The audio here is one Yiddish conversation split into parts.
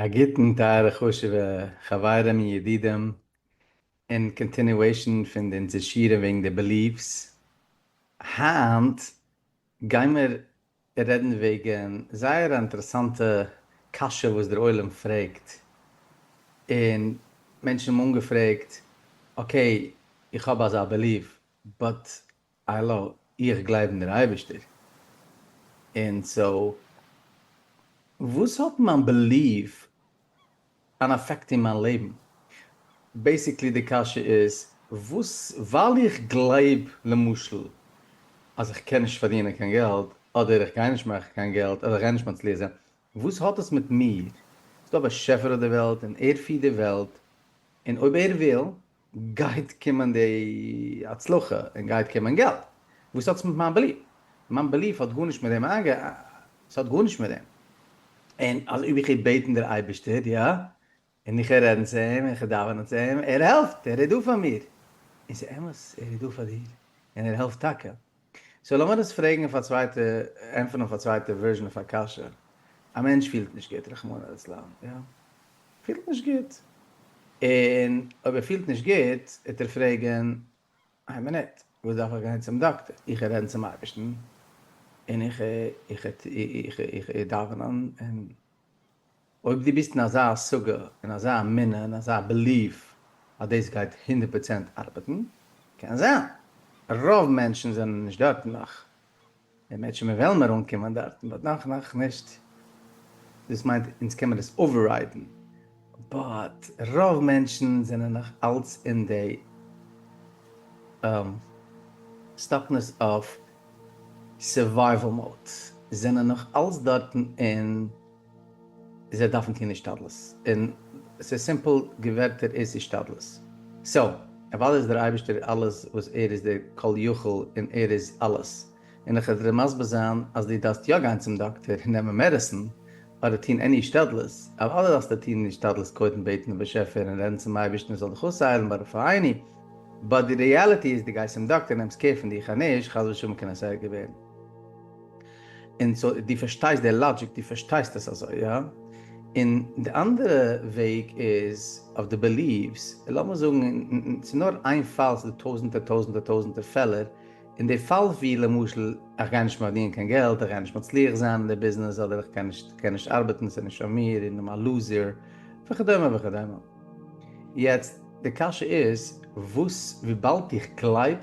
א גוטן טייערע חשוב'ע חברים און ידידים, אין continuation פון די אונזער שיעורים וועגן די beliefs, היינט גיימער רעדן וועגן זייער א אינטערעסאנטע קשיא וואס דער עולם פרעגט, און מענטשן האבן אנגעפרעגט, okay איך האב אזא belief, but האלא, איך גלייב אין דער אייבערשטער, און so וואס האט מיין belief אן effect אין מיין לעבן? Basically די קשיא איז, וואס ווייל איך גלייב למשל אז איך קען נישט פארדינען קיין געלט, אדער איך גיי נישט מאכן קיין געלט, אדער איך גיי נישט מצליח זיין, וואס האט עס מיט מיר? ס'דא א באשעפער אויף די וועלט און ער פירט די וועלט, און אויב ער וויל גייט קומען די הצלחה און גייט קומען געלט. וואס האט עס מיט מיין belief? מיין belief האט גארנישט מיט דעם איינגע. ס'האט גארנישט מיט דעם. און אז אויב איך גיי בעטן דער אייבערשטער, יא, און איך גיי רעדן צו אים, און איך גיי דאווענען צו אים, ער העלפט, ער איז דא פאר מיר. און ס'איז אמת, ער איז דא פאר דיר, און ער העלפט טאקע. So לאמיר עס פרעגן אויף א צווייטע, ענטפערן אויף א צווייטע version אויף א קשיא. א מענטש פילט נישט גוט, רחמנא לצלן, יא. פילט נישט גוט. און אויב ער פילט נישט גוט, וועט ער פרעגן, איין מינוט, וואס דארף איך גיין צום דאקטער? איך גיי רעדן צום אייבערשטן, און איך איך איך איך דאווענען, און אויב דו ביסט אין אזא השגה, אין אזא אמונה, אין אזא belief אז דאס גייט 100% ארבעטן, קען זיין. רוב מענטשן זענען נישט דארטן נאך. אם ירצה השם מיר וועלן מיר אנקומען דארטן, but נאך נאך נישט. דאס מיינט אונז קען מען עס override ן, but רוב מענטשן זענען נאך אלץ אין די stuckness אויף survival mode, זענען נאך אלץ דארטן און זיי דארפן טון השתדלות, און ס'איז simple געווערטער איז השתדלות. So, אוודאי איז דער אייבערשטער אלעס וואס ער איז דער כל יכול און ער איז אלעס, און איך וועל דיר מסביר זיין אז דו דארפסט יא גיין צום דאקטער און נעמען medicine אדער טון any השתדלות, אוודאי דארפסטו טון השתדלות קודם בעטן דעם באשעפער און רעדן צום אייבערשטן ער זאל דיך אויסהיילן ברפאנו, but די reality איז דו גייסט צום דאקטער נעמסט care פון דיך אז נישט חס ושלום קען עס ערגער ווערן. און so דו פארשטייסט די logic, דו פארשטייסט עס אזוי, יא? און די אנדערע וועג איז אויף די beliefs, לאמיר זאגן ס'איז נאר איין פאל, ס'איז דא טויזענטער טויזענטער טויזענטער פעלער, און די פאל ווי למשל איך גיי נישט פארדינען קיין געלט, איך גיי נישט מצליח זיין אין די ביזנעס, אדער איך קען נישט קען נישט ארבעטן, ס'איז נישט פאר מיר, און I'm a loser, וכדומה וכדומה. יעצט די קשיא איז, וואס וויבאלד איך גלייב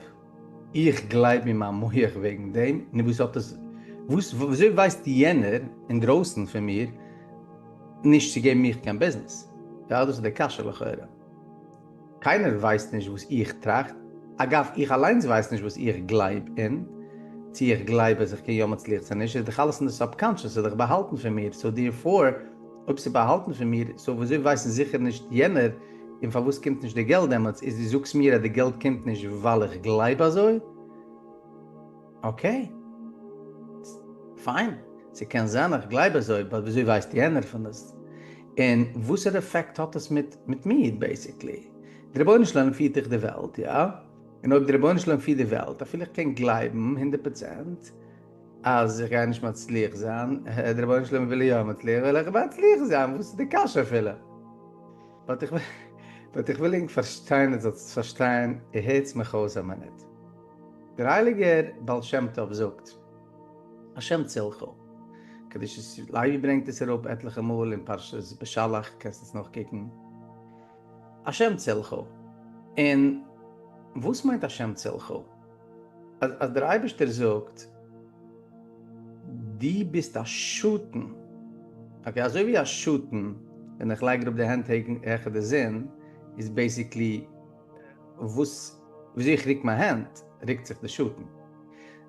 איך גלייב אין מיין מח וועגן דעם, נו וואס האט עס, וואס, וויאזוי ווייסט יענער אינדרויסן פון מיר נישט צו געבן מיך קיין ביזנעס? יא דאס איז די קשיא לכאורה. קיינער ווייסט נישט וואס איך טראכט, אגב איך אליינס ווייס נישט וואס איך גלייב אין, צו איך גלייב אז איך קען יא מצליח צו נישט, איז דאך אלעס אין די subconscious, איז דאך באהאלטן פון מיר, so therefore אויב ס'איז באהאלטן פון מיר, so וויאזוי ווייסן זיכער נישט יענער און פארוואס קומט נישט די געלט דעמאלטס? איז דו זאגסט מיר אז די געלט קומט נישט ווייל איך גלייב אזוי? Okay fine, ס'קען זיין איך גלייב אזוי, but וויאזוי ווייסט יענער פון עס? און וואסערע effect האט עס מיט מיט מיר basically? די רבונו של עולם פירט דאך די וועלט, יא? און אויב די רבונו של עולם פירט די וועלט, אפילו איך קען גלייבן 100% אז איך גיי נישט מצליח זיין, די רבונו של עולם וויל יא מצליח, וועל איך מצליח זיין, וואס איז די קשיא אפילו? But איך but איך וויל ענק פארשטיין עטס זאלטס פארשטיין, הערטס מיך אויס א מינוט. דער הייליגער בעל שם טוב זאגט, השם צלך, קדושת לוי ברענגט עס אראפ עטליכע מאל אין פרשת בשלח, קענסט עס נאכקוקן, השם צלך, און וואס מיינט השם צלך? אז אז דער אייבערשטער זאגט דו ביסט א שאטן, okay אזוי ווי א שאטן ווען איך לייג אראפ די הענט העכער די זון איז basically וואס וויאזוי איך רוק מיין הענט רוקט זיך די שאטן,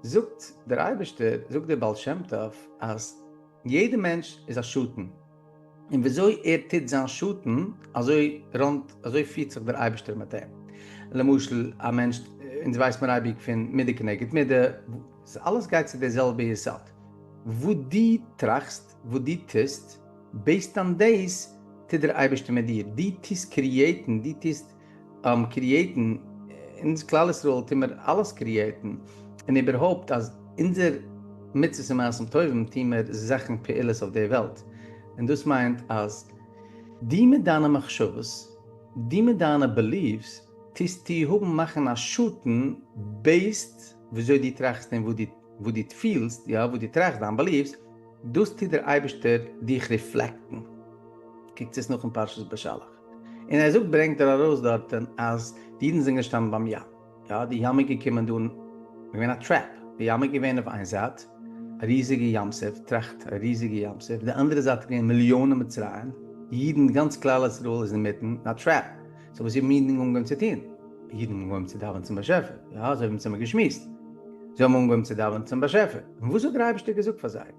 זאגט דער אייבערשטער זאגט דער בעל שם טוב אז יעדע מענטש איז א שאטן, און וויאזוי ער טוט זיין שאטן, אזוי run ט, אזוי פירט זיך דער אייבערשטער מיט אים. למשל, א מענטש, אונז ווייסט מיר אייביג פון מידה כנגד מידה, אלעס גייט צו די זעלבע יסוד. וואס דו טראכסט, וואס דו טוסט, based on דאס טוט דער אייבערשטער מיט דיר. דו טוסט create ן, דו טוסט create ן, אונז כלל ישראל טוהן מיר אלעס create ן, און איבערהויפט אז אונזער מצוות און מעשים טובים טוהן מיר זאכן פעולות אויף די וועלט, און דאס מיינט אז. דו מיט דיינע מחשבות, דו מיט דיינע beliefs, טוסטו האבן מאכן א שאטן based וויאזוי דו טראכסט און וואס דו פילסט, יא, וואס דו טראכסט, דיין beliefs, דאס טוט דער אייבערשטער דיך reflect ן. קוקטס עס נאך אין פרשת בשלח. און ער זאגט ברענגט ער ארויס דארטן אז די אידן זענען געשטאנען ביים ים, יא, די ים איז געקומען דא, געווען א trap, די ים איז געווען אויף איין זייט, א ריזיגע ים סוף, טראכט, א ריזיגע ים סוף, די אנדערע זייט איז געווען מיליאנען מצריים, אידן, גאנץ כלל ישראל איז אינמיטן, א trap, so וואס האבן אידן אנגעהויבן צו טון? אידן האבן אנגעהויבן צו דאווענען צום באשעפער, יא, אזוי ווי אונז האבן געשמועסט, זיי האבן אנגעהויבן צו דאווענען צום באשעפער, און וואס האט דער אייבערשטער געזאגט פאר זיי?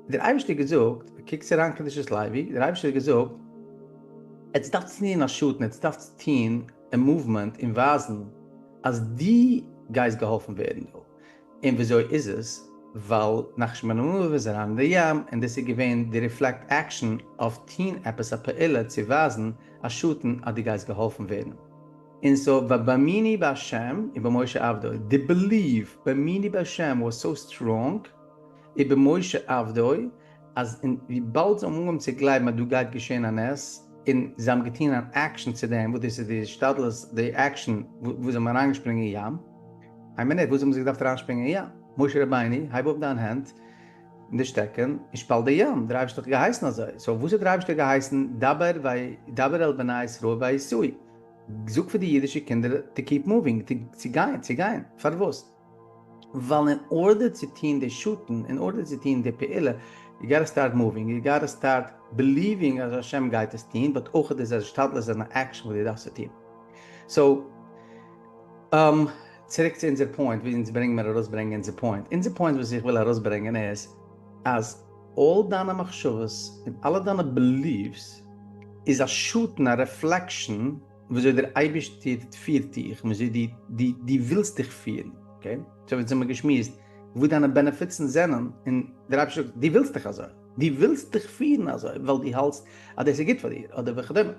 דער אייבערשטער האט געזאגט, קוקטס אריין קדושת לוי, דער אייבערשטער האט געזאגט, עטס דארפטס טון א שאטן, עטס דארפטס טון א movement און ווייזן אז דו גייסט געהאלפן ווערן דא. און וויאזוי איז עס? ווייל נחשון בן עמינדב איז אריין אין די ים און דאס איז געווען די reflect action אויף טון עפעס א פעולה צו ווייזן א שאטן אז דו גייסט געהאלפן ווערן. און so ויאמינו בהשם ובמשה עבדו, די belief ויאמינו בהשם was so strong ובמשה עבדו, אז און וויבאלד זיי האבן אנגעהויבן צו גלייבן אז דא גייט געשען א נס, און זיי האבן געטון אן action צו דעם, וואס דאס איז די השתדלות, די action וואס זיי האבן אריינגעשפרינגען אין ים, איין מינוט, וואס האבן זיי געדארפט אריינשפרינגען אין ים? משה רבינו, הייב אויף דיין הענט און די שטעקן און שפאלט די ים, דער אייבערשטער האט געהייסן אזוי, so וואס האט דער אייבערשטער געהייסן, דבר דבר אל בני ישראל ויסעו, זאג פאר די אידישע קינדער to keep moving, צו גיין, צו גיין, פארוואס? ווייל in order צו טוהן די שאטן, in order צו טוהן די פעולה, you gotta start moving, you gotta start believing אז השם גייט עס טוהן, but אויך איז עס השתדלות און א action וואס דו דארפסט צו טוהן. so, צוריק צו אונזער point, ווי אונז ברענגן מיר ארויסברענגען אונזער point. אונזער point וואס איך וויל ארויסברענגען איז, אז all דיינע מחשבות און אלע דיינע beliefs איז א שאטן, א reflection, וויאזוי דער אייבערשטער פירט דיך, וויאזוי דו דו דו ווילסט דיך פירן, okay? so אונז האבן געשמועסט וואס דיינע בענעפיטן זענען, און דער אייבערשטער זאגט, דו ווילסט דיך אזוי, דו ווילסט דיך פירן אזוי, ווייל דו האלטסט אז דאס איז גוט פאר דיר, אדער וכדומה.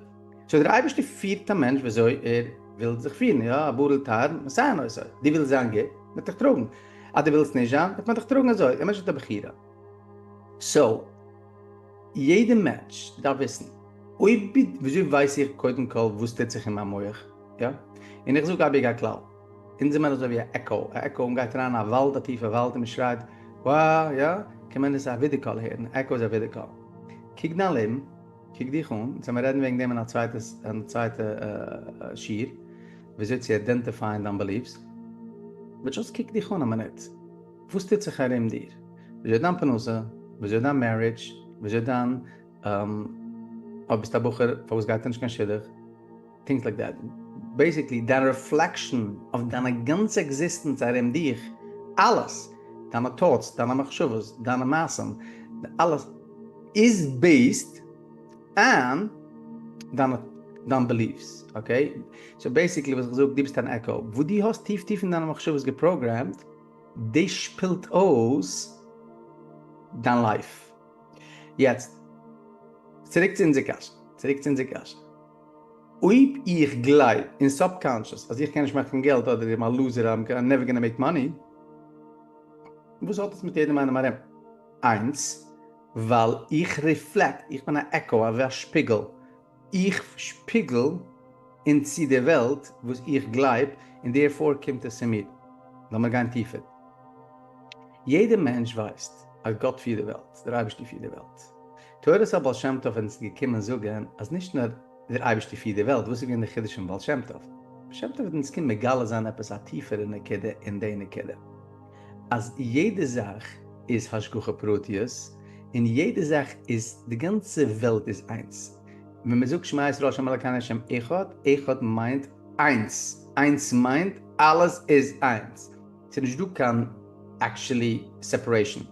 so דער אייבערשטער פירט א מענטש וויאזוי ער וויל זיך פירן, יא, הבא לטהר מסייעין אותו, דו ווילסט זיין גוט, מען וועט דיך טראגן, אז דו ווילסט נישט זיין, וועט מען דיך טראגן אזוי, א מענטש האט א בחירה. so, יעדע מענטש דארף וויסן, אויב וויאזוי ווייס איך קודם כל וואס טוט זיך אין מיין מח, יא? און איך זאג אייביג א כלל, אונז זעמער אזוי ווי א עקאו, א עקאו מ'גייט אריין אין א וואלד א טיפע וואלד און מ'שרייט וואו יא, קען מען עס א ווידערקול הערן, עקאו איז א ווידערקול. קוק דיין לעבן, קוק דיך אן, אונז וועמיר רעדן וועגן דעם אין א צווייטע אין א צווייטע שיעור, וויאזוי צו identify ען דיין beliefs, but just קוק דיך אן א מינוט. וואס טוט זיך ארום דיר? וויאזוי דיין פרנסה? וויאזוי דיין marriage? וויאזוי דיין אויב ביסט א בחור פארוואס גייט ער נישט קיין שידוך? things like that. basically דיין reflection אויף דיינע גאנצע existence ארום דיך, אלעס, דיינע thoughts, דיינע מחשבות, דיינע מעשים, אלעס איז based on דיינע דיין beliefs, okay? so basically וואס איך זאג, דו ביסט אן עקאו. וואס דו האסט טיף טיף אין דיינע מחשבות געפראגרעמט, דאס שפילט אויס דיין life. יעצט צוריק צו אונזער קשיא, צוריק צו אונזער קשיא. אויב איך גלייב אין subconscious אז איך קען נישט מאכן געלט אדער איך בין א loser I'm never gonna make money, וואס האט עס מיט יעדעם איינעם ארום? איינס, ווייל איך reflect, איך בין א עקאו, אזוי א שפיגל, איך שפיגל אין צו די וועלט וואס איך גלייב און therefore קומט עס צו מיר. לאמיר גיין טיפער. יעדער מענטש ווייסט אז גאט פירט די וועלט, דער אייבערשטער פירט די וועלט. תורת הבעל שם טוב איז געקומען זאגען אז נישט נאר דער אייבערשטער פירט די וועלט, וואס איז געווען די חידוש פון בעל שם טוב? בעל שם טוב האט אונז געקומען מגלה זיין עפעס א טיפערע נקודה אין די נקודה. אז יעדע זאך איז השגחה פרטיות, און יעדע זאך איז, די גאנצע וועלט איז איינס. ווען מען זאגט שמע ישראל ה' אלקינו ה' אחד, אחד מיינט איינס, איינס מיינט אלעס איז איינס. ס'איז נישט דא קיין actually separation.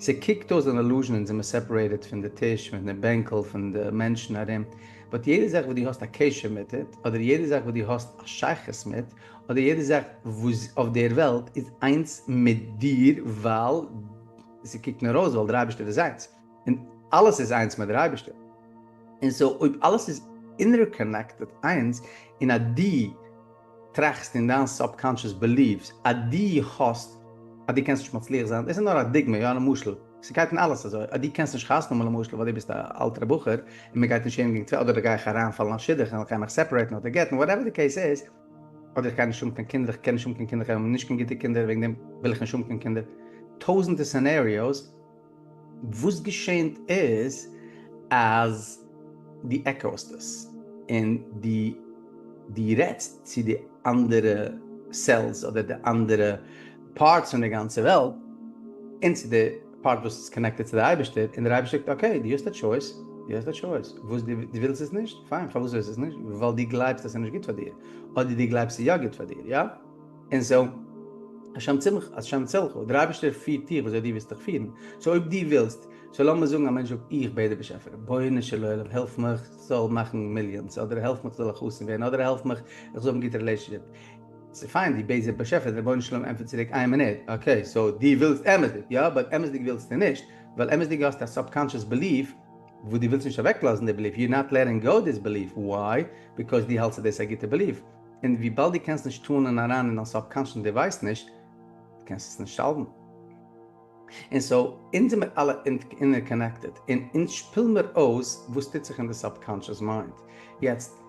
ס'קוקט אויס אן illusion אונז זעמער separated פון די טיש, פון די בענקל, פון די מענטשן ארום, but יעדע זאך וואס דו האסט א קשר מיט, אדער יעדע זאך וואס דו האסט א שייכות מיט, אדער יעדע זאך וואס אויף דער וועלט איז איינס מיט דיר ווייל ס'קוקט נאר אויס ווייל דער אייבערשטער איז איינס און אלעס איז איינס מיט דער אייבערשטער און so אויב אלעס איז interconnected איינס און אז דו טראכסט אין דיין subconscious beliefs אז דו האסט אז דו קענסט נישט מצליח זיין דאס איז נאר א דוגמא יא למשל. ס'גייט אין אלעס אזוי, אז דו קענסט נישט חתונה האבן למשל ווייל דו ביסט א אלטער בחור און מ'גייט נישט הערן גענוג אדער גיי איך אריינפאלן אין א שידוך און איך גיי מיך סעפערעיטן אדער גט'ן וואטעווער די קעיס איז, אדער איך גיי נישט האבן קיין קינדער, איך קען נישט האבן קיין קינדער, איך האב נישט קיין גוטע קינדער וועגן דעם וויל איך נישט האבן קיין קינדער, טויזענטער סענעריאוס, וואס געשענט איז אז דו עקאוסט עס און דו דו רעדסט צו די אנדערע סעלס אדער די אנדערע פארטס פון די גאנצע וועלט און צו די פארט וואס איז קאנעקטעד צו די אייבערשטער און דער אייבערשטער זאגט okay דו האסט א טשויס, דו האסט א טשויס, וואס דו ווילסט עס נישט? פיין, פארוואס ווילסטו עס נישט? ווייל דו גלייבסט אז עס איז נישט גוט פאר דיר, אדער דו גלייבסט ס'איז יא גוט פאר דיר, יא? און סאו, השם צמח, השם צלך, דער אייבערשטער פירט דיך וויאזוי דו ווילסט דיך פירן, סאו אויב דו ווילסט, סאו לאמיר זאגן א מענטש זאגט איך בעט די באשעפער, רבונו של עולם העלף מיך כ'זאל מאכן מיליאנס, אדער העלף מיך כ'זאל א חתן ווערן, אדער העלף מיך איך זאל האבן גוטע רילעישאנשיפ, ס'איז פיין דו בעטסט די באשעפער, דער רבונו של עולם ענטפערט צוריק איין מינוט, okay סאו דו ווילסט אמת'דיג, יא, but אמת'דיג ווילסטו נישט, ווייל אמת'דיג האסטו א subconscious belief וואס דו ווילסט נישט אוועקלאזן די belief, you're not letting go this belief, why? because דו האלטסט אז דאס איז א גוטע belief, און וויבאלד דו קענסט נישט טאנען אריין אין דיין subconscious און דו ווייסט נישט, קענסטו עס נישט סאלוון. און סאו, אונז זעמיר אלע interconnected, און אונז שפילן מיר אויס וואס טוט זיך אין די subconscious mind. יעצט,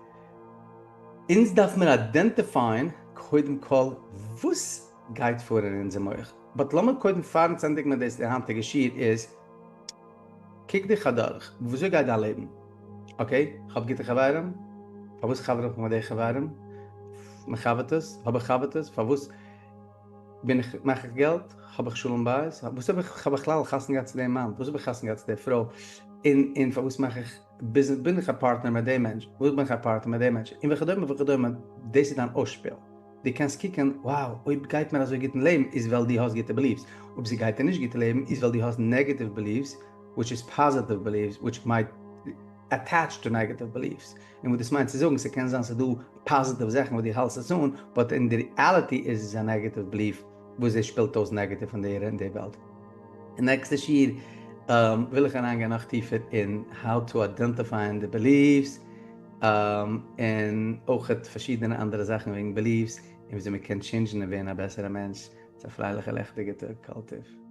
אונז דארף מיר איידענטיפייען קודם כל וואס גייט פאר אין אונזער מח. but לאמיר קודם פארן צו ענדיגן מיט דאס די היינטיגע שיעור איז, קוק דיך אדורך, וויאזוי גייט דיין לעבן? okay, כ'האב גוטע חברים? פארוואס חבר איך מיט די חברים? מחבר'טעס? האב איך חבר'טעס? פארוואס בין איך, מאך איך געלט? האב איך שלום בית? וואס האב איך, כ'האב בכלל חתונה געהאט צו דעם מאן? וואס האב איך חתונה געהאט צו די פרוי? און און פארוואס מאך איך ביזנעס? בין איך א פארטנער מיט דעם מענטש? וואס בין איך א פארטנער מיט דעם מענטש? און וכדומה וכדומה, דאס איז דיין אויסשפיל. דו קענסט קוקן, wow, אויב גייט מיר אזוי גוט אין לעבן איז ווייל דו האסט גוטע beliefs, אויב ס'גייט דיר נישט גוט אין לעבן איז ווייל דו האסט negative beliefs, which איז positive beliefs which might attach to negative beliefs, און וואס דאס מיינט צו זאגן, ס'קען זיין ס'איז דא פאזיטיוו זאכן וואס דו האלסט עס אן, but אין די ריאליטי איז עס א negative belief וואס עס שפילט אויס negative אין די אין די וועלט. אין נעקסטע שיעור וויל איך אריינגיין נאך טיפער אין how to identifying די beliefs, און אויכעט פארשידענע אנדערע זאכן וועגן beliefs און וויאזוי מען קען טשעינדזשן און ווערן א בעסערע מענטש. צו א פרייליכע לעכטיגע טאג, כל טוב.